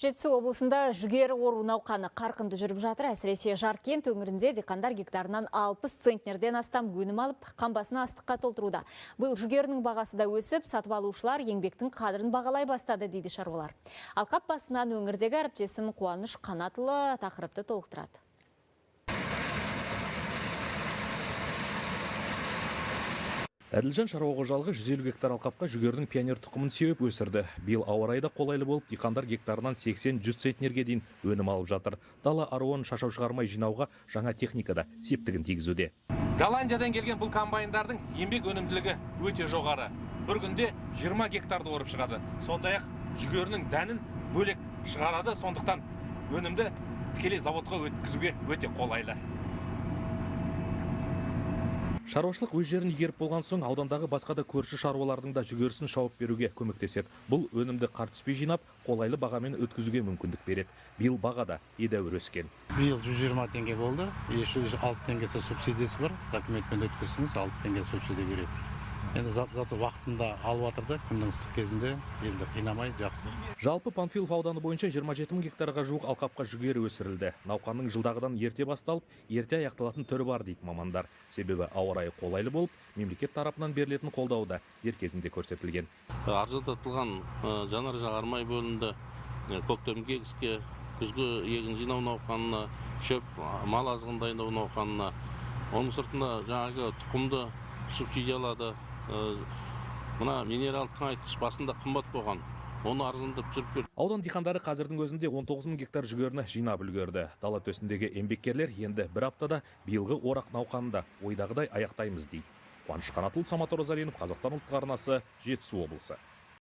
Жетісу облысында жүгері ору науқаны қарқынды жүріп жатыр. Әсіресе Жаркент өңірінде диқандар гектарынан 60 центнерден астам өнім алып, қамбасын астыққа толтыруда. Биыл жүгерінің бағасы да өсіп, сатып алушылар еңбектің қадірін бағалай бастады, дейді шаруалар. Алқап басынан өңірдегі әріптесім Қуаныш Қанатұлы тақырыпты толықтырады. Әділжан шаруа қожалығы 150 гектар алқапқа жүгерінің пионер тұқымын сеуіп өсірді. Биыл ауа райы да қолайлы болып, диқандар гектарынан 80-100 центнерге дейін өнім алып жатыр. Дала аруын шашау шығармай жинауға жаңа техника да септігін тигізуде. Голландиядан келген бұл комбайндардың еңбек өнімділігі өте жоғары. Бір күнде 20 гектарды орып шығады. Сондай-ақ жүгерінің дәнін бөлек шығарады, сондықтан өнімді тікелей заводқа өткізуге өте қолайлы. Шаруашылық өз жерін игеріп болған соң, аудандағы басқа да көрші шаруалардың да жүгерісін шауып беруге көмектеседі. Бұл өнімді қар түспей жинап, қолайлы бағамен өткізуге мүмкіндік береді. Биыл баға да едәуір өскен. Биыл 120 теңге болды. 6 теңгесі субсидиясы бар. Документпен өткізсеңіз, 6 теңге субсидия береді. Енді зато уақытында алып жатыр да, күннің ыстық кезінде елді қинамай, жақсы. Жалпы Панфилов ауданы бойынша 27 мың гектарға жуық алқапқа жүгері өсірілді. Науқанның жылдағыдан ерте басталып, ерте аяқталатын түрі бар, дейді мамандар. Себебі ауа райы қолайлы болып, мемлекет тарапынан берілетін қолдау да дер кезінде көрсетілген. Арзандатылған жанар жағармай бөлінді көктемгі егіске, күзгі егін жинау науқанына, шөп, мал азығын дайындау науқанына. Оның сыртында жаңағы тұқымды субсидиялады. Мына минералды тыңайтқыш басында қымбат болған, оны арзандап түсіріп берді. Аудан диқандары қазірдің өзінде 19 мың гектар жүгеріні жинап үлгерді. Дала төсіндегі еңбеккерлер енді бір аптада биылғы орақ науқанын да ойдағыдай аяқтаймыз дейді. Қуаныш Қанатұлы, Самат Оразалинов, Қазақстан ұлттық арнасы, Жетісу облысы.